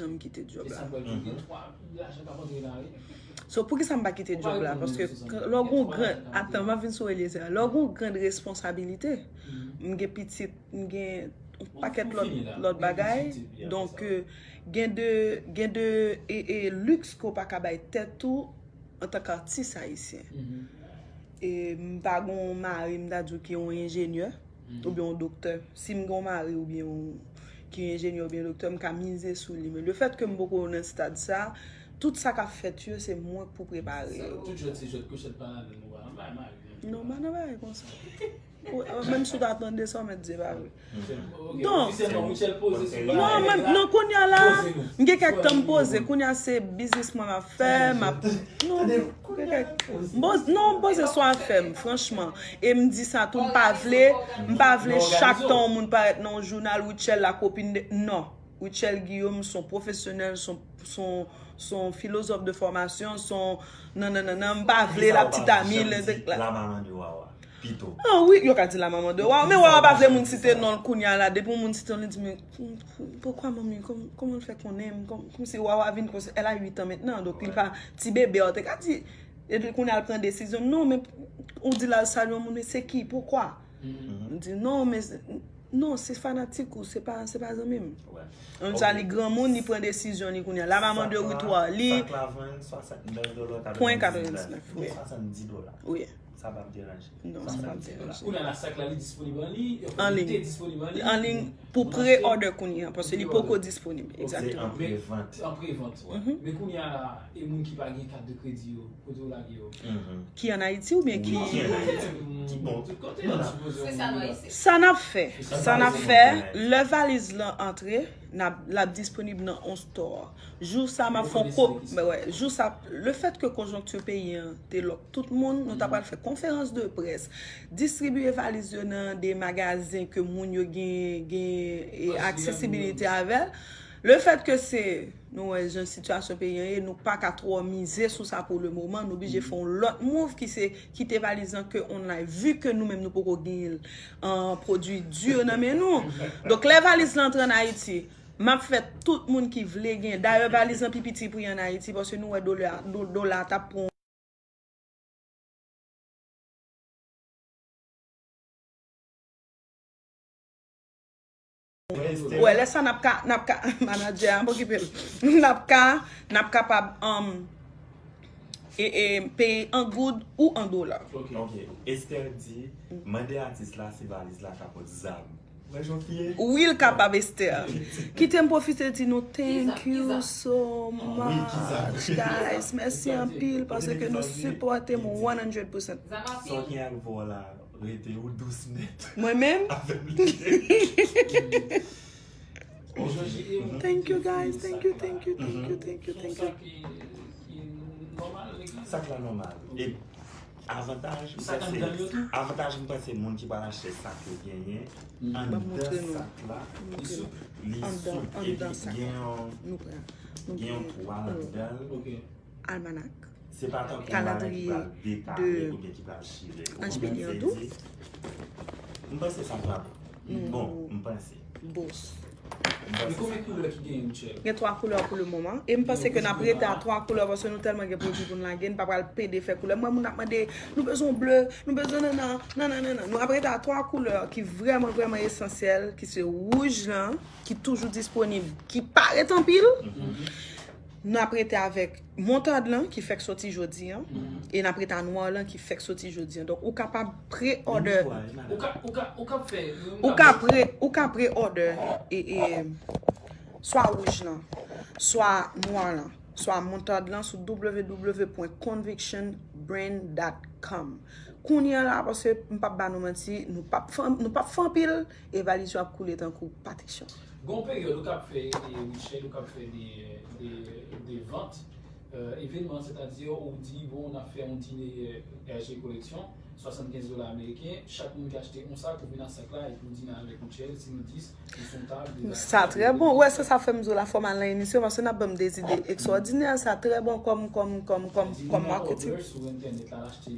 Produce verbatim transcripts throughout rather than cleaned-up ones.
janm kite djòb la. So, poukisa m pa kite djòb la? Paske lè w gen yon grenn, atan, m ap vin sou Eliezer. Lè w gen yon grenn responsabilite, m gen pitit, m gen yon pakèt lòt, lòt bagay. Donk, euh, gen de, gen de e, e, liks ke w pa ka bay tèt ou antanke atis ayisyen. E m pa gen yon mari, m ta di w, ki yon enjenyè oubyen yon doktè. Si m gen yon mari oubyen yon, ki enjenyè oubyen doktè, m ka mize sou li. Men lefètke m poko nan stad sa, tout sa k ap fèt yo, se mwen k pou prepare yo. Tout jwèt se jwèt, kouchèt pa nan men nou, pa nan bay mari. Non, pa nan bagay konsa. Menm si w ta tande sa, w mèt di se pa vre. Donk, non, men, non, kounye a la, m gen kèk tan m poze. Kounye a se biznis mwen m ap fè, m ap, non, m gen kèk, m poze, non, m poze sou afè m, franchman. E m di sa tou, m pa vle, m pa vle chak tan yon moun parèt nan yon jounal, Rutshelle la copine de, non. Rutshelle Guillaume, se yon pwofesyonèl, se yon, se yon, se yon filozòf de fòmasyon, se yon, non, non, non, non, m pa vle la petite amie, la maman de Wawa. Pito. Ah wi, yo ka di la maman de Wawa, men Wawa pa vle moun site non l kounye a la. Depi yon moun site non l, li di, men poukwa manmi, kòman l fè konnen m? Kòm, kòmsi Wawa vin konsa, elle a huit ans maintenant, donk li pa ti bebe, ou te ka di, epi kounye a l pran desizyon. Non, men ou di l al salye yon moun, men se ki? Poukwa? M di, non, men, non, se fanatik ou, se pa, se pa zanmi m. Konsa li granmoun, li pran desizyon li kounye a. La maman de Ruth Wall, li pwen katrevenndiznèf, wi. Sa p ap deranje. Non, sa p ap deranje. Kounye a la, sak la, li disponib an liy? An liy. Li te disponib an liy? An liy pou pre-order kounye a, paske li poko disponib. Egzakteman. Se an prevant. An prevant. Men kounye a la, e moun ki pa gen kat de kredi yo, kote w lage yo? Ki ann Ayiti oubyen ki? Wi, ki ann Ayiti. Ki bon. Tout kote, non, sipoze. Sa n ap fè, sa n ap fè, lè valiz lan antre, n ap, l ap disponib nan yon store. Jou sa, m ap fè yon ko-, men wè, jou sa, lefètke konjonkti peyi an te lòk tout moun, nou ta pral fè konferans de près, distribiye valiz yo nan de magazen ke moun yo gen, gen, e, aksesibilite avè l. Lefètke se, nou wè jan sitiyasyon peyi an ye, nou pa ka twò mize sou sa pou le moman, nou blije fè yon lòt move ki se kite valiz lan ke online, vi ke nou menm nou poko genyen l, an pwodui di nan men nou. Donk, lè valiz lan antre ann Ayiti, m ap fè tout moun ki vle gen. Dayè, valiz lan pi piti pou y ann Ayiti, paske nou wè dola, do-, dola t ap pran. Wè, lè sa n ap ka, n ap ka, manadjè a, m okipe l. N ap ka, n ap kapab, um, e, e, peye an goud ou an dola. Ok. Esther di, mande atis la si valiz la ka pot zam. Wè jan w fye. Wi, l kapab, Esther. Kite m pwofite di nou thank you so much, guys. Mèsi anpil paske nou sipòte m one hundred percent. Sa w gen ak vò la, rete ou dous nèt. Mwen menm? Avè m li. Thank you, guys. Thank you, thank you, thank you, thank you, thank you. Sak la nòmal. E avantaj, m panse, avantaj, m panse moun ki pral achte sak yo genyen anndan sak la, li soup epi gen yon, gen yon pwa ladan l. Almanak. Se pa tankou yon bagay ki pral dekale oubyen ki pral chire. Ou konprann sa m di? M panse sa pral bon, m panse. Boss. Men konbyen koulè ki genyen, Michel? Gen twa koulè pou le moman. E m panse ke n ap rete a twa koulè paske nou tèlman gen pwodui pou n lage, n pa pral pede fè koulè. M wè moun ap mande, nou bezwen ble, nou bezwen nannan, nannan, nannan. Nou ap rete a twa koulè ki vrèman, vrèman esansyèl, ki se wouj lan, ki toujou disponib, ki pa ret anpil. N ap rete avèk moutad lan ki fèk soti jodi an, e n ap rete a nwa lan ki fèk soti jodi an. Donk, ou kapab pre-order. Ou ka, ou ka, ou ka fè, ou ka pre, ou ka pre-order e, e, swa wouj lan, swa nwa lan, swa moutad lan sou w w w pwen conviction brand dot com. Kounye a la, paske m p ap ba nou manti, nou p ap fè, nou p ap fè anpil, e valiz yo ap koule tankou Patricia. Gon peryòd ou k ap fè, e, Michel, ou k ap fè de, de, de vant, e, evenman, sètadi ou di, bon, n ap fè yon dine, e, R G Collection, swasannkenz dola ameriken, chak moun ki achte yon sak, ou vin ak sak la, epi ou dine avèk Michel, si nou dis, nou sou yon tab, deja. Sa trè bon. Ou wè, se sa fè m di w la, fò m al nan emisyon, paske n ap ban m de zide ekstwòdinè, sa trè bon kòm, kòm, kòm, kòm, kòm marketing. Sou entènèt la, l achte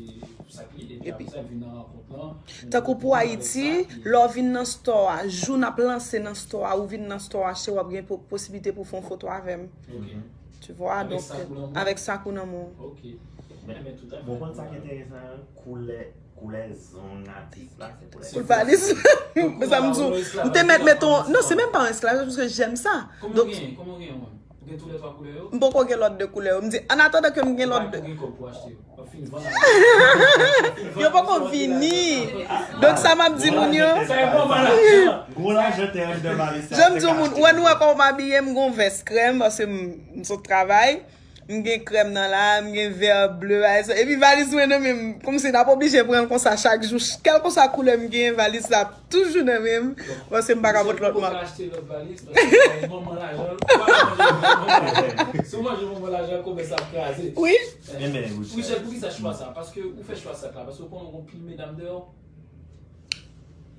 sak li, epi apre sa, l vin nan rankont lan. Tankou pou Ayiti, lè w vin nan store a, jou n ap lanse nan store a, ou vin nan store a, achte, w ap gen po-, posiblite pou w fè yon foto avè m. Tu vois, donk, avèk sak ou nan men w. Ok. Men, men tout à fait. Bon, konn sa k enteresan an, koulè, koulè zong atis la, se koulè. Pou valiz. Men sa m di w, m te mèt met yon, non, se menm pa yon esklavaj, paske j'aime ça. Kòman w gen, kòman w gen yon? Ou gen tou lè twa koulè yo? M poko gen lòt de koulè yo. M di, an atandan ke m gen lòt de. Ou pa gen kòb pou achte yo. W ap fin vann. Yo poko vini. Donk, sa m ap di moun yo. Sa e bon, pa lajan. Gwo lajan te anndan valiz sa. Jan m di w moun, ou wè nou wè kòman m abiye, m gon vès krèm, paske m, m sot travay. M gen krèm nan la, m gen vè ble, bagay sa. Epi valiz mwen nan men m, kòmsi n ap oblije pran l konsa chak jou. Kèlkeswa koulè m gen, valiz la toujou nan men m, paske m pa ka pot lòt mak. Ou ka achte lòt valiz, paske manman lajan, ou pa manje manman lajan. Si w manje manman lajan, komès la ap kraze. Wi. Richard, poukisa chwa sa? Paske ou fè chwa sa la, paske ou konnen w gon pil medam deyò.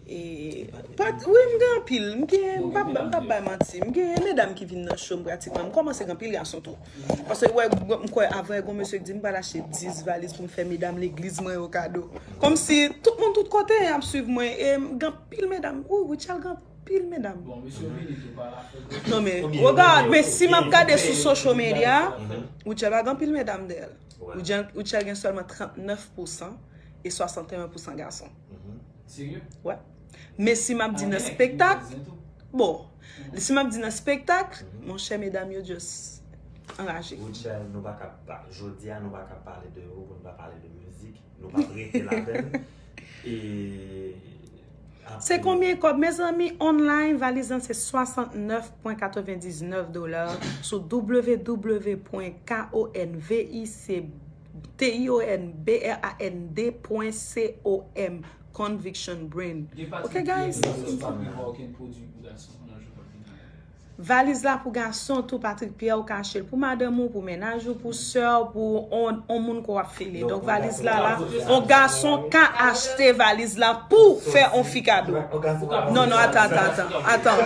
E, pa, wi, m gen anpil. M gen, m p ap, m p ap bay manti. M gen medam ki vin nan show m pratikman. M kòmanse gen anpil gason tou. Paske, wè, m kwè, avan, gon mesye ki di m pral achte dis valiz pou m fè medam legliz mwen yo kado. Kòmsi tout moun tout kote ap swiv mwen. E m gen anpil medam. Ou, Richard gen anpil medam. Bon, mesye vini tou pa la. Non, men, regard, men si m ap gade sou social media, Richard pa gen anpil medam dèyè l. Richard, Richard gen sèlman trannèf pousan e swasanteyen pousan gason. Serye? Wè. Men si m ap di nan spektak, bon, si m ap di nan spektak, monchè, medam yo just anraje. Richard, nou pa ka pa, jodi a, nou pa ka pale de ou pou nou pa pale de mizik. Nou p ap rete ladan l. E, se konbyen kòb, mezanmi? Online, valiz lan se swasantnèf pwen katrevendiznèf dola sou www pwen konvic, T I O N B R A N D pwen C O M, Conviction Brand. Ok, guys? Valiz la pou gason tou, Patrick Pierre, ou ka achte l pou madanm ou, pou mennaj ou, pou sè w, pou on, on moun ke w ap file. Donk, valiz la, la, on gason ka achte valiz la pou fè on fi kado. Non, non, atan, atan, atan. Atan,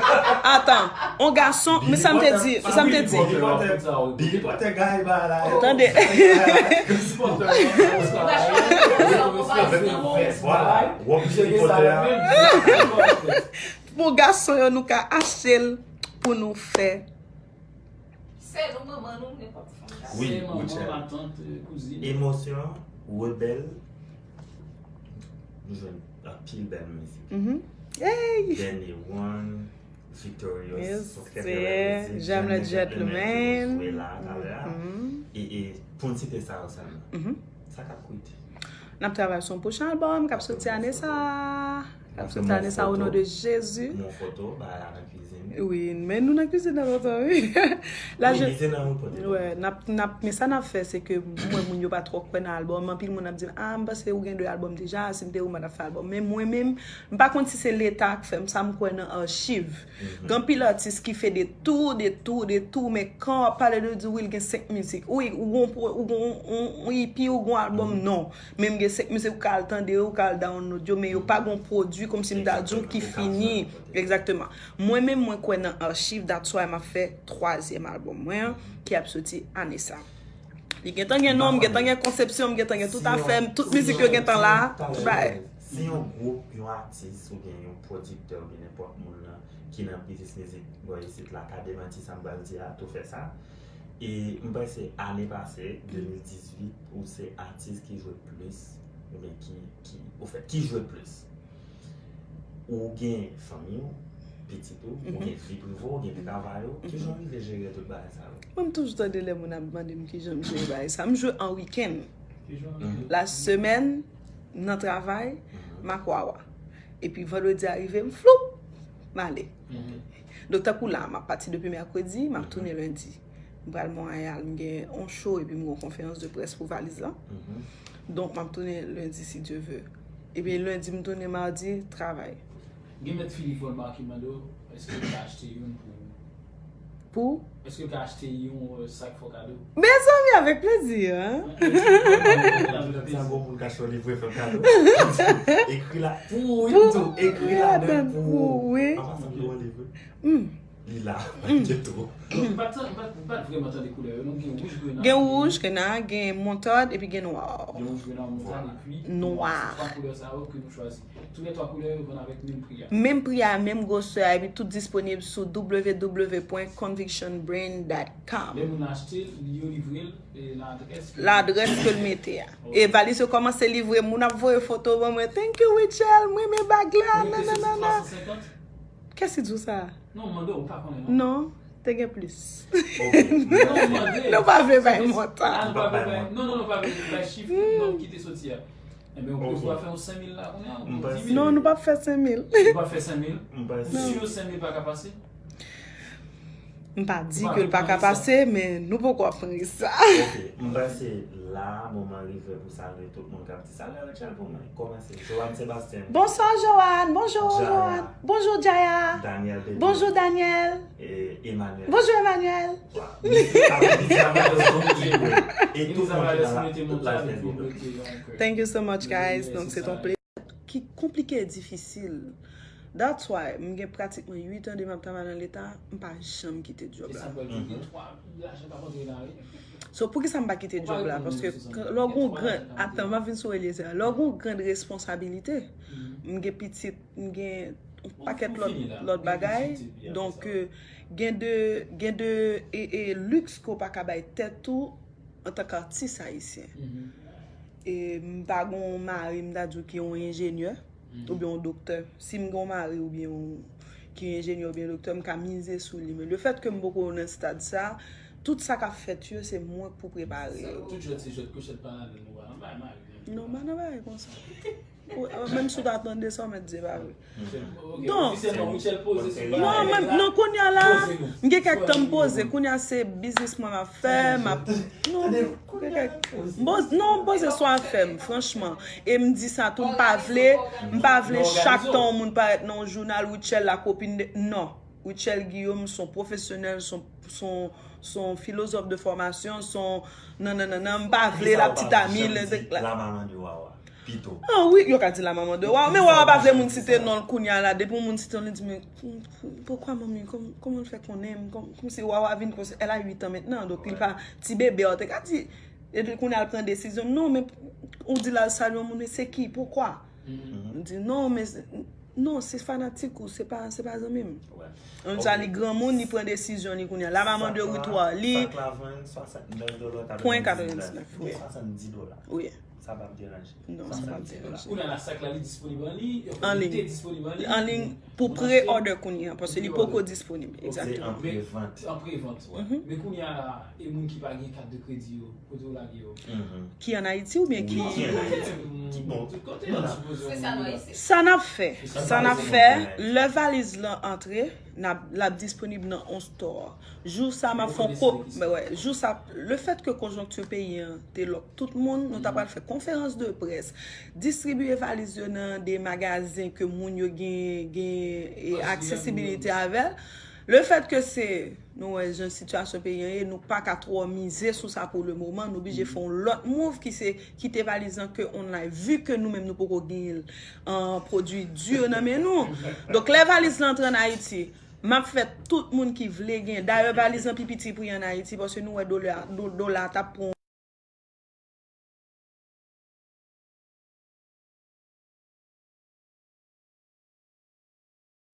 atan. On gason, men sa m te di, men sa m te di. Tande. Pou gason yo, nou ka achte l pou nou fè. Sè nou, manman nou, nenpòt fanm. Wi, sè, manman, matant, kouzin. Emosyon, rebèl. Nou jwenn anpil bèl mizik. Hey! Dènye One, Victorious, se yon trè bèl mizik. J'aime le gentleman. Jwe la talè a. E, e pou n site sa yo sèlman. Sa k ap kwit? N ap travay sou yon pwochen albòm k ap soti ane sa a. K ap soti ane sa a, o non de Jezi. Mon foto, bagay la nan kwizin. Wi, men nou nan kwizin nan lontan, wi. La, wi, je, kwizin nan yon kote. Wè, n ap, n ap, men sa n ap fè, se ke mwen, moun yo pa twò kwè nan albòm. Anpil moun ap di m, "Ah, m panse ou gen de albòm deja, si m te ou, m pa t ap fè albòm." Men mwen menm, m pa konn si se Leta k fè m sa, m kwè nan achiv. Gen anpil atis ki fè de tou, de tou, de tou, men kan w ap pale de di, wi, l gen senk mizik. Wi, ou gon pro-, ou gon, on, on E P, ou gon albòm, non. Men m gen senk mizik, ou ka al tande yo, ou ka al download yo, men yo pa gon pwodui kòmsi m ta di w ki fini. Egzakteman. Mwen menm, mwen kwè nan achiv, that's why m ap fè twazyèm albòm mwen an, ki ap soti ane sa. Li gentan gen non, m gentan gen konsepsyon, m gentan gen tout afè m, tout mizik yo gentan la, tout bagay. Si yon gwoup, yon atis, oubyen yon pwodiktè, oubyen nenpòt moun nan ki nan biznis mizik bò isit la ka demanti sa m pral di a, tou fè sa. E m panse ane pase, de mil dizuit, ou se atis ki jwe plis, oubyen ki, ki, ofèt, ki jwe plis. Ou gen fanmi w, pitit ou, ou gen vi prive w, ou gen travay ou. Kijan w rive jere tout bagay sa yo? Mwen, m toujou tande lè moun ap mande m kijan m jere bagay sa. M jwe an wikenn. La semèn, m nan travay, m ak Wawa. Epi vandredi a rive, m floup, m ale. Donk, tankou la, m ap pati depi mèkredi, m ap tounen lendi. M pral Monreyal, m gen yon show epi m gen yon konferans de près pou valiz lan. Donk, m ap tounen lendi, si Dye ve. Epi lendi, m tounen madi, travay. Gen mèt Philippe Volmar ki mande w, èske w ta achte youn pou Èske w ka achte yon, euh, sak fò kado? Mezanmi, avèk plezi, hein? Sa bon pou l ka chwa livre fè kado. Ekri la pou ou tou, ekri la menm pou ou. An pasan, m gen yon liv, wi. Li la, kyeto. M pa t, m pa t, m pa t vrèman tande koulè yo, non, gen wouj, grena, gen wouj, grena, gen montad, epi gen nwa. Gen wouj, grena, montad, epi nwa. Se twa koulè sa yo ke nou chwazi. Tou lè twa koulè yo vann avèk menm pri a. Menm pri a, menm gwosè a, epi tout disponib sou w w w pwen conviction brand dot com. Lè moun nan achte l, yo livre l, e nan adrès ke... Ladrès ke l mete a. Ok. E valiz yo kòmanse livre, moun ap voye foto ban mwen. Thank you, Rachel, mwen renmen bag la, nananana. Kès ki di w sa? Non, m mande w, ou pa konnen, non? Non, te gen plis. Ok. Non, m mande. Nou pa vle bay montan. Ah, nou pa vle bay, non, non, nou pa vle bay chif, non, ki te soti a. Enben, ou poko fè yon senk mil la kounye a, ou di mil. Non, nou p ap fè senk mil. Nou p ap fè senk mil? Ou si senk mil pa ka pase? M pa di ke l pa ka pase, men nou poko ap pran risk sa. Ok, m panse la, moman rive pou salye tout moun k ap di, "Salye Rachel pou mwen." Kòmanse. Joanne Sébastien. Bonswa, Joanne. Bonjou, Joanne. Bonjou, Jaya. Daniel Bebe. Bonjou, Daniel. E Emmanuel. Bonjou, Emmanuel. E tout moun ki nan la, la Facebook. Thank you so much, guys. Donk, se yon plezi ki konplike e difisil. That's why, m gen pratikman uit an de m ap travay nan Leta, m pa janm kite djòb la. So, poukisa m pa kite djòb la? Paske lè w gen yon grenn, atan, m ap vin sou Eliezer. Lè w gen yon grenn responsabilite, m gen pitit, m gen yon pakèt lòt, lòt bagay. Donk, euh, gen de, gen de, e, e, liks ke w pa ka bay tèt ou antanke atis ayisyen. E m pa gen yon mari, m ta di w, ki yon enjenyè oubyen yon doktè. Si m gen yon mari oubyen yon, ki enjenyè oubyen doktè, m ka mize sou li. Men lefètke m poko nan stad sa, tout sa k ap fèt yo, se mwen k pou prepare yo. Tout jwèt se jwèt, kouchèt pa nan men nou, pa nan bay mari. Non, pa nan bagay konsa. Ou, euh, menm si w ta tande sa, w mèt di e pa vre. Donk, non, men, non, kounye a la, m gen kèk tan m poze. Kounye a se biznis mwen m ap fè, m ap, non, m gen kèk, m poze, non, m poze sou afè m, franchman. E m di sa tou, m pa vle, m pa vle chak tan yon moun parèt nan yon jounal, Rutshelle la copine de, non. Rutshelle Guillaume, se yon pwofesyonèl, se yon, se yon, se yon filozòf de fòmasyon, se yon nannan, nannan, m pa vle la petite amie, la maman de Wawa. Pito. Ah wi, yo ka di la maman de Wawa, men Wawa pa vle moun site non l kounye a la, depi yon moun site non l, li di, "Men, pou, pou, poukwa manmi, kòm, kòman l fè konnen m?" Kòm, kòmsi Wawa vin konsa, elle a huit ans maintenant, donk li pa ti bebe, ou te ka di, epi kounye a l pran desizyon, non, men ou di l al salye yon moun, men se ki, poukwa? M di, "Non, men, non, se fanatik ou, se pa, se pa zanmi m." Ann di sa, li granmoun, li pran desizyon li kounye a. La maman de Ruth Wall, li... Sak la vann swasannnèf dola, pwen katrevendiznèf, wi. Swasanndis dola. Wi. Sa p ap deranje. Non, sa p ap deranje. Kounye a la, sak la, li disponib an liy, an liy, te disponib an liy. An liy pou pre-order kounye a, paske li poko disponib. Egzakteman. Se an prevant. An prevant, wi. Men kounye a la, e moun ki pa gen kat de kredi yo, kote w lage yo? Ki ann Ayiti oubyen ki... Wi, ki ann Ayiti. Ki bon. Tout kote, non, sipoze. Sa n ap fè, sa n ap fè, lè valiz lan antre, n ap, l ap disponib nan on store. Jou sa, m ap fè on ko-, men wè, jou sa, lefètke konjonkti peyi an te lòk tout moun, nou ta pral fè konferans de près, distribiye valiz yo nan de magazen ke moun yo gen, gen, e, aksesibilite avè l. Lefètke se, nou wè jan sitiyasyon peyi an ye, nou pa ka twò mize sou sa pou le moman, nou blije fè yon lòt move ki se kite valiz lan ke online, vi ke nou menm nou poko genyen l an pwodui di nan men nou. Donk, lè valiz lan antre ann Ayiti, m ap fè tout moun ki vle gen. Dayè, valiz lan pi piti pri ann Ayiti, paske nou wè dola, do-, dola t ap pran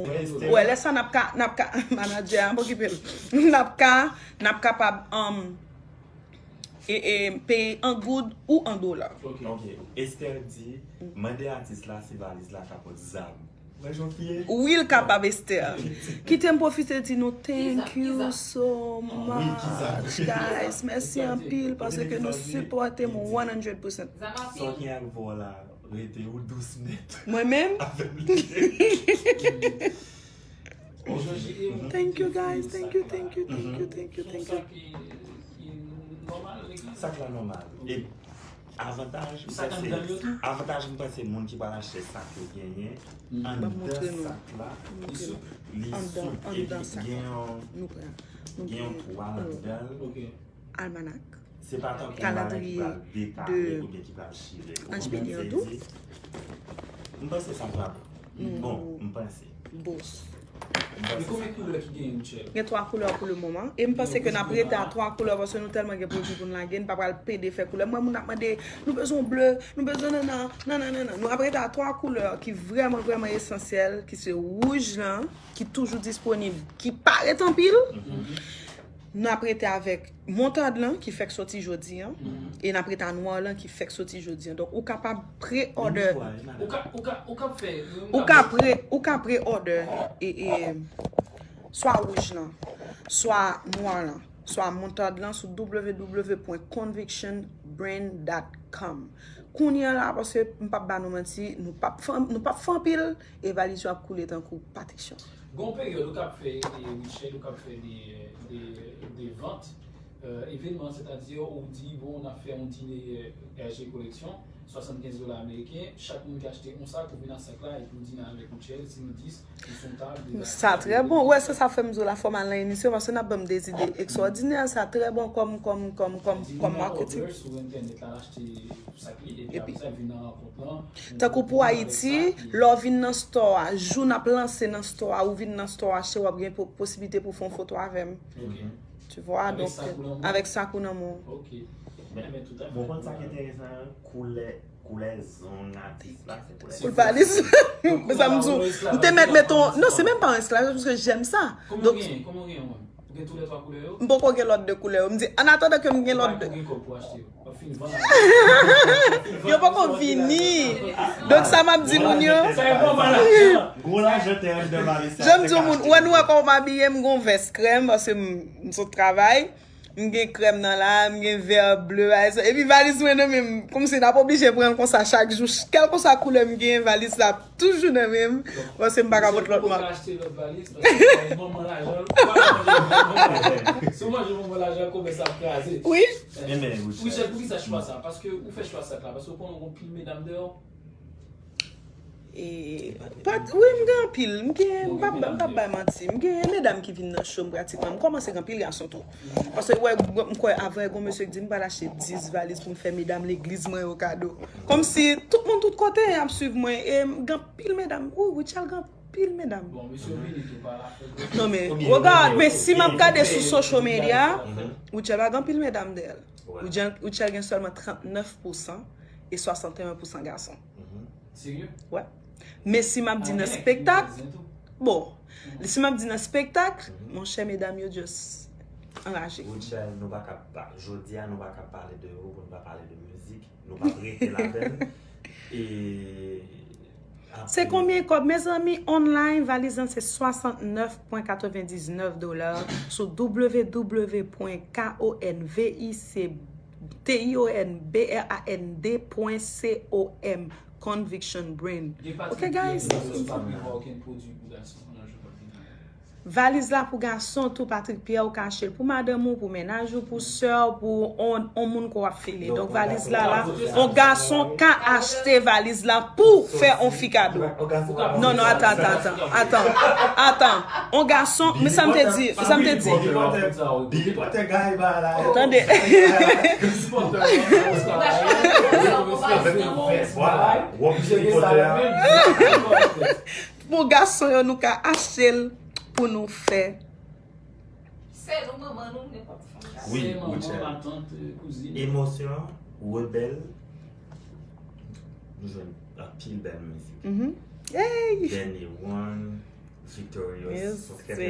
Wè, lè sa n ap ka, n ap ka, manadjè a, m okipe l. N ap ka, n ap kapab, um, e, e, peye an goud ou an dola. Ok. Esther di, mande atis la si valiz la ka pot zam. Wè jan w fye. Wi, l kapab, Esther. Kite m pwofite di nou thank you so much, guys. Mèsi anpil paske nou sipòte m one hundred percent. Sa w gen ak vò la, rete ou dous nèt. Mwen menm? Avè m li. Thank you, guys. Thank you, thank you, thank you, thank you, thank you. Sak la nòmal. E avantaj, m panse, avantaj, m panse moun ki pral achte sak yo genyen anndan sak la, li soup, li soup, epi gen yon Gen yon twa ladan l. Ok. Almanak. Se pa tankou yon bagay ki pral detale oubyen ki pral chire. Ou konprann sa m di? M panse sa pral bon, m panse. Bos. Men konbyen koulè ki genyen, Michel? Gen twa koulè pou le moman. E m panse ke n ap rete a twa koulè paske nou tèlman gen pwodui pou n lage, n pa pral pede fè koulè. Mwen, moun ap mande, nou bezwen ble, nou bezwen nannan, nannan, nannan. Nou ap rete a twa koulè ki vrèman, vrèman esansyèl, ki se wouj lan, ki toujou disponib, ki pa ret anpil. N ap rete avèk montad lan ki fèk soti jodi an, e n ap rete a nwa lan ki fèk soti jodi an. Donk, ou kapab pre-order. Ou ka, ou ka, ou ka fè. Ou ka pre, ou ka pre-order e, e swa wouj lan, swa nwa lan, swa montad lan sou www.convictionbrand.com. Kounye a la, paske m p ap ba nou manti, nou p ap fè, nou p ap fè anpil, e valiz yo ap koule tankou patisyon. Gon peryòd ou k ap fè, e, Michel, ou k ap fè de, de, de vant, euh, evenman, sètadi ou di, bon, n ap fè yon dine, euh, R G Collection, swasannkenz dola ameriken, chak moun ki achte yon sak, ou vin a sak la, epi ou dine avèk Michel, si nou dis, nou sou yon tab, deja. Sa trè bon. Wè, se sa fè m di w la, fò m al nan emisyon, paske n ap ban m de zide ekstwòdinè, sa trè bon kòm, kòm, kòm, kòm, kòm maketing. Sou entènèt la, achte sak li, epi apre sa, vin nan rankont lan. Tankou pou Ayiti, lè w vin nan store a, jou n ap lanse nan store a, ou vin nan store a, achte, w ap gen po-, posiblite pou w fè yon foto avè m. Ok. Tu vois, Avèk donc, sak ou nan men w? Avèk sak ou nan men w. Ok. Men, men tout à fait. Bon, konn sa ki enteresan, koulè, koulè zong atis la, se koulè. Koulè valis. Men sa m di w, m te mèt met yon, non, se menm pa yon esklavaj, paske j'aime ça. Kòman w genyen? Kòman w genyen, mwen? Ou gen tou lè twa koulè yo? M poko gen lòt de koulè yo. M di, an atandan ke m gen lòt Ou de. Gen kòb pou achte yo. W ap fin vann. Yo poko vini. Donk, sa m ap di moun yo. Sa e bon, malaj. Gwo lajan te anndan valiz sa. Jan m di yon moun, wè nou wè kòman m abiye, m gon vès krèm, paske m, m sot travay. M gen krèm nan la, m gen vè ble, bagay sa. Epi valiz mwen nan men m, kòmsi n ap oblije pran l konsa chak jou. Kèlkeswa koulè m gen, valiz la ap toujou nan men m, paske m pa ka pot lòt mak. Achte lòt valiz, paske manman lajan, ou pa manje manman lajan. Si w manje manman lajan, komès ap kraze. Wi. Amen, Richard. Richard, poukisa chwa sa? Paske ou fè chwa sa la, paske ou konnen w gon pil medam deyò. E, pa, wi, m gen anpil. M gen, m p ap, m p ap bay manti. M gen medam ki vin nan show m pratikman. M kòmanse gen anpil gason tou. Paske, wè, m kwè avan, gon mesye ki di m pral achte dis valiz pou m fè medam legliz mwen yo kado. Kòmsi tout moun tout kote ap swiv mwen. E m gen anpil medam. Wi, Richard gen anpil medam. Bon, mesye vini tou pa la fè. Non, men, regarde, men si m ap gade sou social media, Richard pa gen anpil medam dèyè l. Richard, Richard gen sèlman trannèf pousan e swasanteyen pousan gason. Serye? Wè. Men si m ap di nan spektak, bon, si m ap di nan spektak, monchè, medam yo just anraje. Richard, nou pa ka pa, jodi a, nou pa ka pale de ou pou nou pa pale de mizik. Nou p ap rete ladan l. E Se konbyen kòb, mezanmi? Online, valiz lan se swasantnèf pwen katrevendiznèf dola sou www.convictionbrand.com. Conviction Brand. Ok, guys? Okenn pwodui pou gason nan jou k ap vini. Valiz la pou gason tou, Patrick Pierre, ou ka achte l pou madanm ou, pou mennaj ou, pou sè w, pou on, on moun ke w ap file. Donk, valiz la la, on gason ka achte valiz la pou fè on fi kado. Non, non, atan, atan, atan. Atan, atan. On gason, men sa m te di, sa m te di. Tande. Pou gason yo, nou ka achte l pou nou fè. Sè nou, manman nou, nenpòt fanm. Wi, Sè, manman, Richard. Matant, kouzin. Emosyon, rebèl. Nou jwenn anpil bèl mizik. Mhm. Hey! Dènye One, Victorious, Yes, se trè, trè bèl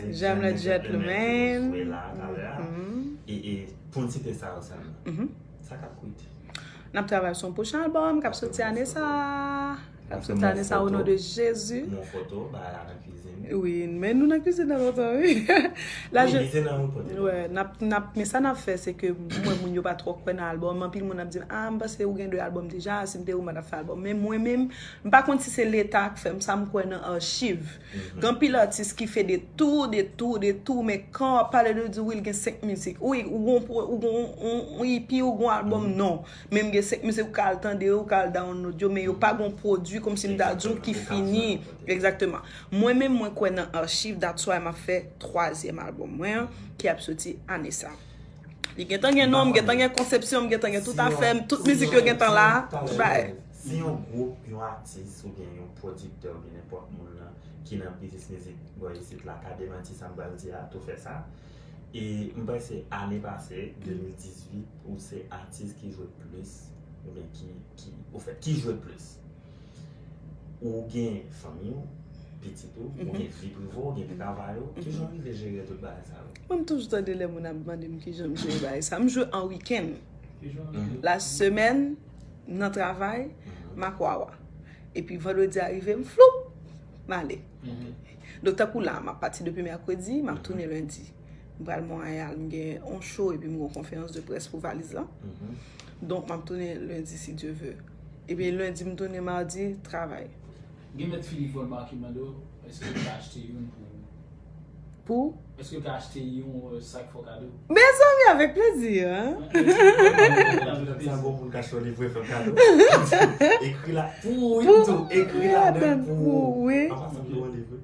mizik. J'aime le Dènye Gentleman, gentleman. nou jwe la talè a. Mhm. E, e pou n site sa yo sèlman. Mhm. Sa k ap kwit? N ap travay sou yon pwochen albòm k ap soti ane sa a. K ap soti ane sa a, o non de Jezi. Mon foto, bagay la nan kwizin. Wi, men nou nan kwizin nan lontan, wi. La, Wi, je, li se nan yon kote. wè, n ap, n ap, men sa n ap fè, se ke mwen, moun yo pa twò kwè nan albòm. Anpil moun ap di m, "Ah, m panse ou gen de albòm deja, si m te ou, m pa t ap fè albòm." Men mwen menm, m pa konn si se Leta k fè m sa, m kwè nan achiv. Gen anpil atis ki fè de tou, de tou, de tou, men kan w ap pale de di, "Wi, l gen senk mizik." Wi, ou gon, ou gon, ou, ou E P, ou gon albòm, non. Men m gen senk mizik, ou ka al tande yo, ou ka al download yo, men yo pa gon pwodui. Kòmsi m ta di w ki fini. Egzakteman. Mwen menm, mwen kwè nan achiv, that's why m ap fè twazyèm albòm mwen an, ki ap soti ane sa. Li gentan gen non, m gentan gen konsepsyon, m gentan gen tout afè m, tout mizik yo gentan la, tout bagay. Si yon gwoup, yon atis, oubyen yon pwodiktè, oubyen nenpòt moun nan ki nan biznis mizik bò isit la ka demanti sa m pral di a, tou fè sa. E m panse ane pase, de mil dizuit, ou se atis ki jwe plis, oubyen ki, ki, ofèt, ki jwe plis. Ou gen fanmi w, pitit ou, ou gen vi prive w, ou gen travay ou. Kijan w rive jere tout bagay sa yo? Mwen, m toujou tande lè moun ap mande m kijan m jere bagay sa. M jwe an wikenn. La semèn, nan travay, m ak Wawa. Epi vandredi a rive, m floup, m ale. Donk, tankou la, m ap pati depi mèkredi, m ap tounen lendi. M pral Monreyal, m gen yon show epi m gen yon konferans de près pou valiz lan. Donk, m ap tounen lendi, si Dye ve. Epi lendi, m tounen madi, travay. Gen mèt Philippe Volmar ki mande w, èske w ka achte youn pou Pou? Èske w ka achte yon euh, sak fò kado? Mezanmi, avèk plezi, hein? Sa bon moun ka chwa livre fè kado. Ekri la pou ou, wi, tou. Ekri la dan pou ou. Wi. An pasan, m dwe livre.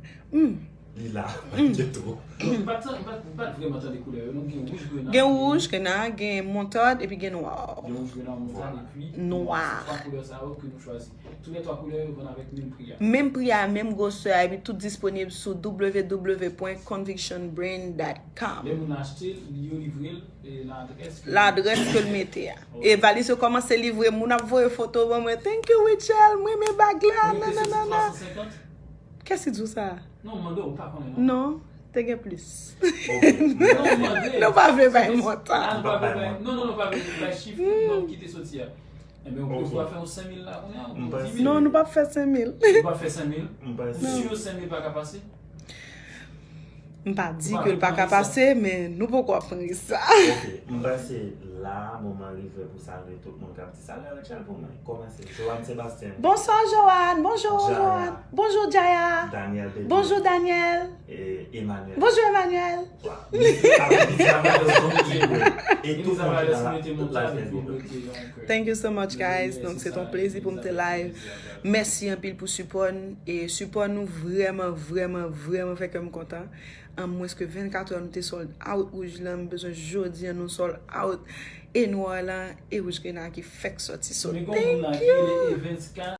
Li la, kieto. M pa t vrèman tande koulè yo, non? Gen wouj, grenad. Gen wouj, grenad, gen montad, epi gen nwa. Gen wouj, grenad, montad, epi nwa. Se twa koulè sa yo ke nou chwazi. Toulètwa koulè yo vann avèk menm pri a. Menm pri a, menm gwosè a, epi tout disponib sou w w w pwen conviction brand dot com. Lè moun achte l, yo livre l e nan adrès ke. Ladrès ke l mete a. E valiz yo kòmanse livre, moun ap voye foto ban mwen, thank you Rutshelle, m renmen bag la, nananana. Kiyès ki di w sa? Non, m mande w, m pa konnen non. Non, te gen plis. Non, m mande. Nou pa vle bay montan. Non, non, nou pa vle bay chif nonb ki te soti a. Enben, ou pral fè yon senk mil la kounye a, ou di mil. Non, nou p ap fè senk mil. Ou pral fè senk mil? Ou si senk mil pa ka pase? M pa di ke l pa ka pase, men nou poko ap pran risk sa. M panse la, moman rive pou salye tout moun k ap di, salye Rutshelle pou mwen. Kòmanse, Joanne Sébastien. Bonswa, Joanne. Bonjou, Joanne. Bonjou, Jaya. Daniel Baby. Bonjou, Daniel. Emmanuel. Bonjou, Emmanuel. Thank you so much, guys. Donk, se t on plezi pou m te live. Mèsi anpil pou sipò n. E sipò nou vrèman, vrèman, vrèman fè kè m kontan. An mwens ke vennkat è, nou te sold out wouj lan. M bezwen jodi a nou sold out e nwa lan e wouj grenad ki fèk sòti. So, thank you!